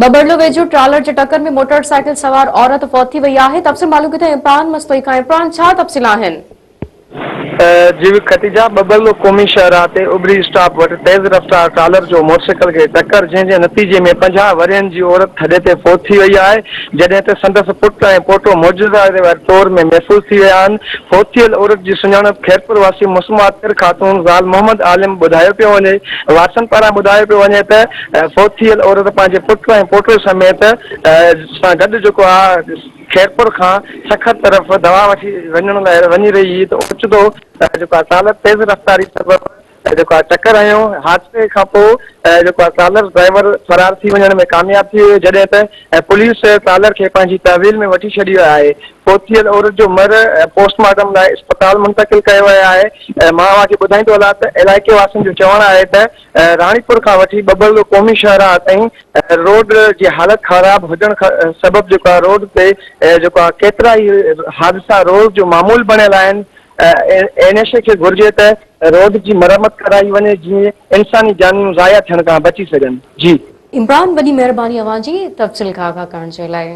ٻٻرلو ويجهو ٽرالر جي ٽڪر ۾ موٽر سائيڪل سوار عورت فوت ٿي وئي آهي، تفصيل معلوم ڪيون ٿا عمران مستوئي کان، عمران ڇا تفصيل آهن؟ جي ختيجا ٻٻرلو قومي شاهراهه تي اڀري اسٽاپ وٽ تيز رفتار ٽرالر جو موٽرسائيڪل کي ٽڪر جنهن جي نتيجي ۾ 50 ورهين جي عورت ٿڏي تي فوت ٿي وئي آهي جڏهن ته سندس پٽ ۽ پوٽو معجزي واري طور ۾ محفوظ ٿي ويا آهن فوت ٿيل عورت جي سڃاڻپ خيرپور واسي مسمات خاتون زال محمد عالم ٻڌايو پيو وڃي وارثن پاران ٻڌايو پيو وڃي ته فوت ٿيل عورت پنهنجي پٽ ۽ پوٽي سميت سان گڏ جيڪو آ خيرپور کان سکر طرف دوا وٺي وڃڻ لاء وڃي رهي هئي ته اوچتو جيڪو آ ٽرالر تيز رفتاري سبب جيڪو آ ٽڪر هنيو حادثي کان پوء جيڪو آ ٽرالر ڊرائيور فرار ٿي وڃڻ ۾ ڪامياب ٿي ويو جڏهن ته پوليس ٽرالر کي پنهنجي تحويل ۾ وٺي ڇڏيو آهي فوت ٿيل عورت جو مڙهه پوسٽ مارٽم لاء اسپتال منتقل ڪيو ويو آهي مان اوهان کي ٻڌائيندو هلان ته علائقي واسين جو چوڻ آهي ته راڻيپور کان وٺي ٻٻرلو قومي شاهراهه تائين روڊ جي حالت خراب هجڻ سبب جيڪو آهي روڊ تي جيڪو آهي ڪيترا ئي حادثا روز جو معمول بڻيل آهن اين ايڇ اي کي گهرجي ته روڊ جي مرمت ڪرائي وڃي جيئن انساني جانيون ضايع ٿيڻ کان بچي سگهن جي. عمران وڏي مهرباني اوهان جي تفصيل کان آگاهه ڪرڻ جي لاء.